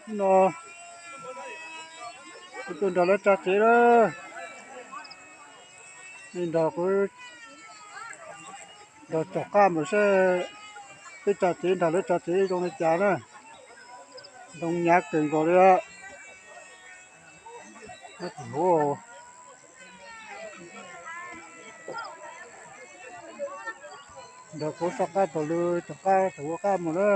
No kuv tuaj nrog lawv tso tsev lawm. Nej nrog kuv nrog tsom qab mus seb peb tso tsev nrog lawv tso tsev zoo li cas na. Ntoo hnyav kawg nkaus li. Nrog kuv soj qab taug lw, tsom qab taug ua qab mus na.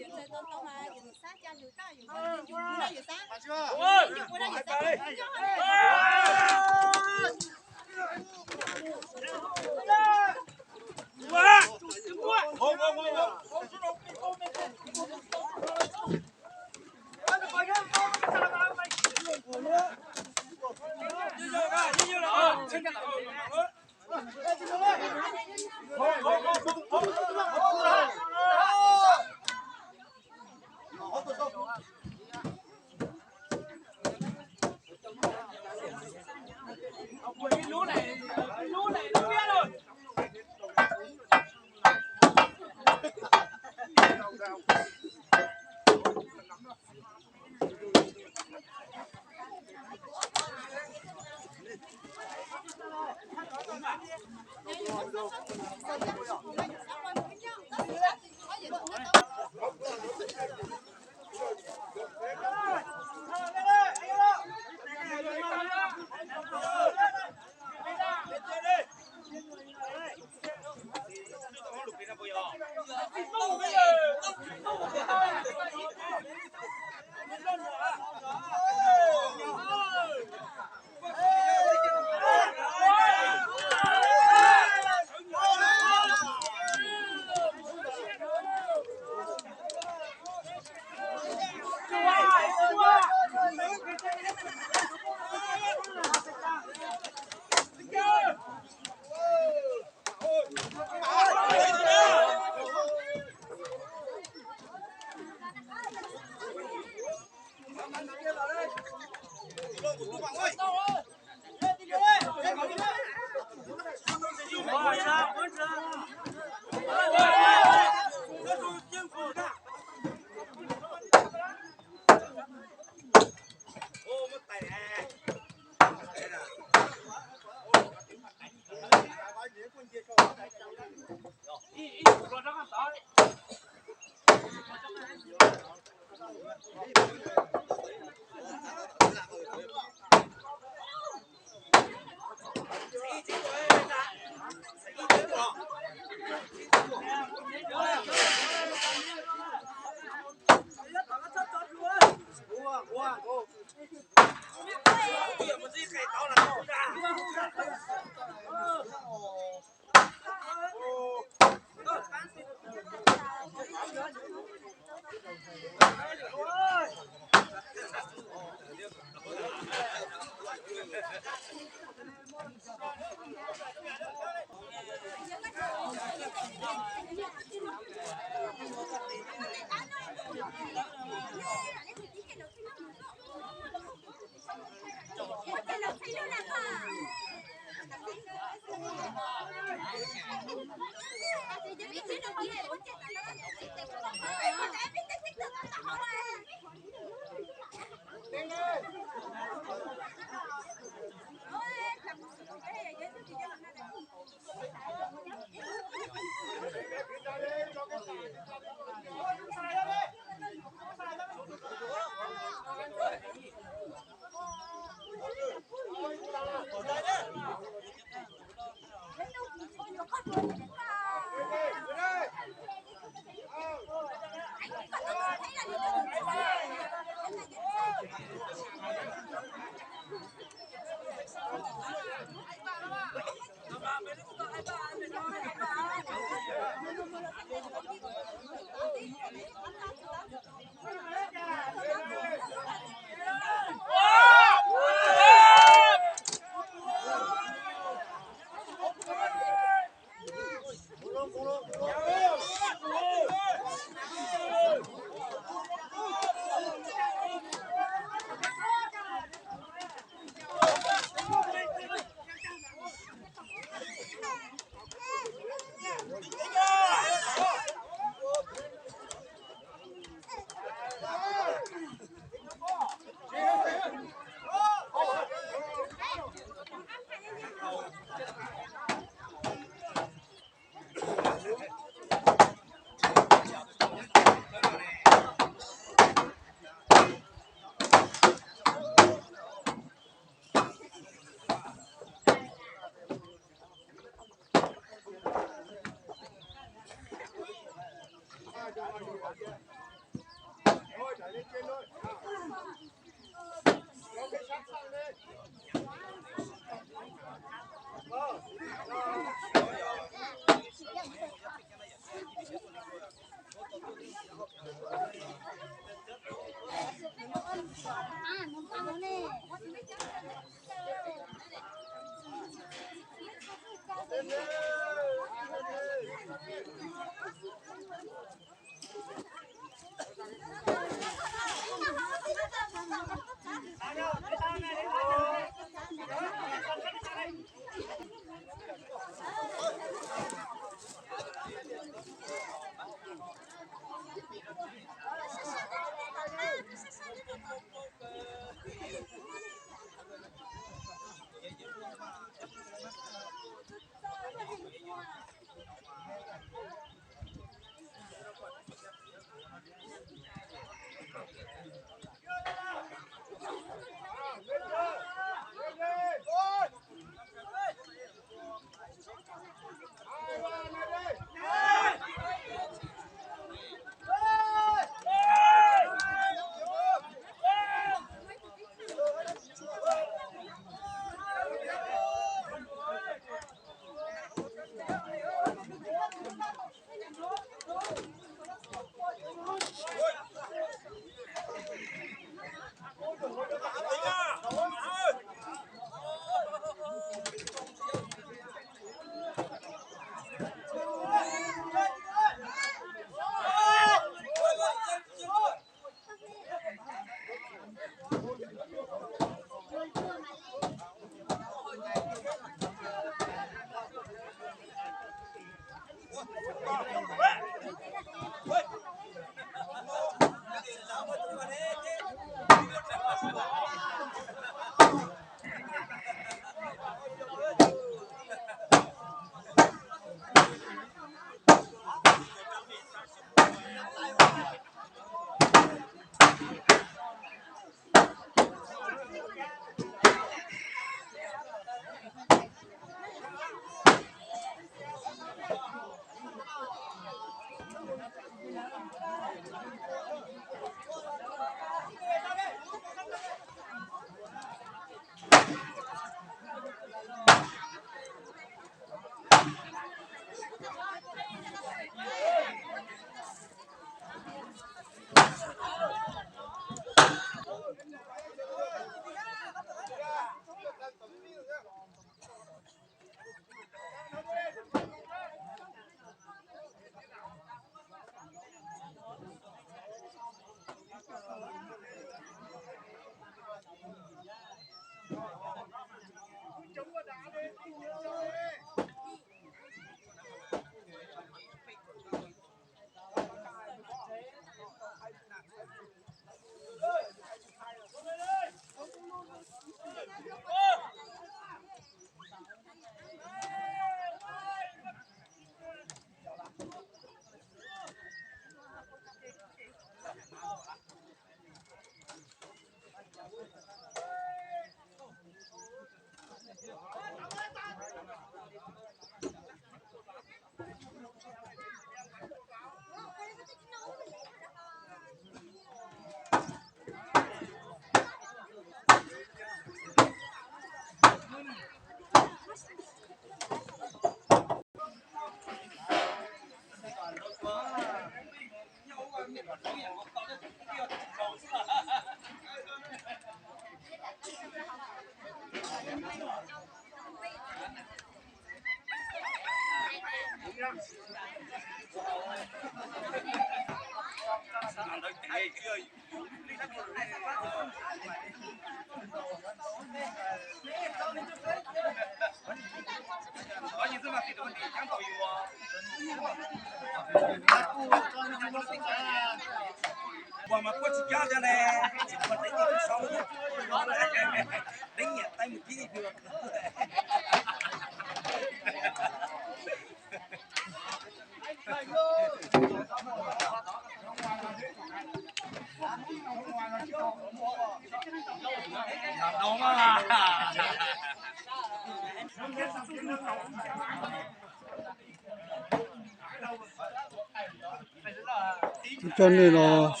Coj nej los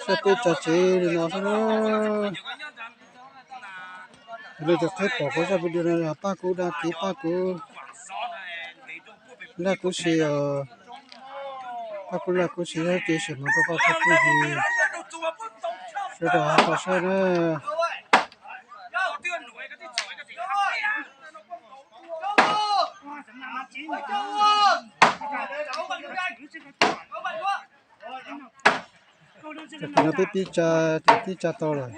saib peb tsa tsev li no xwb na. Yog nej cov qheb pom kuv zaj video no, pab kuv đăng ký, pab kuv like, kuv share, pab kuv like, kuv share thiab, ces share mus rau koj cov phooj ywg sawv daws ho tau saib na. Tam sim no peb pib tsa, pib tsa tau lawm.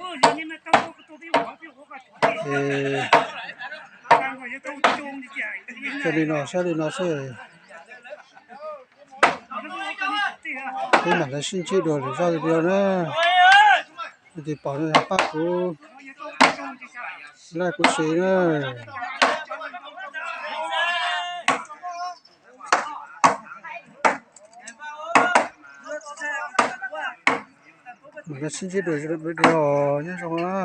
Ces saib li no, saib li no xwb. Peb mam li sib ntsib dua lwm zaj video na. Leej twg pom no pab kuv like, kuv share na. Mam li sib ntsib dua video, nyob zoo na.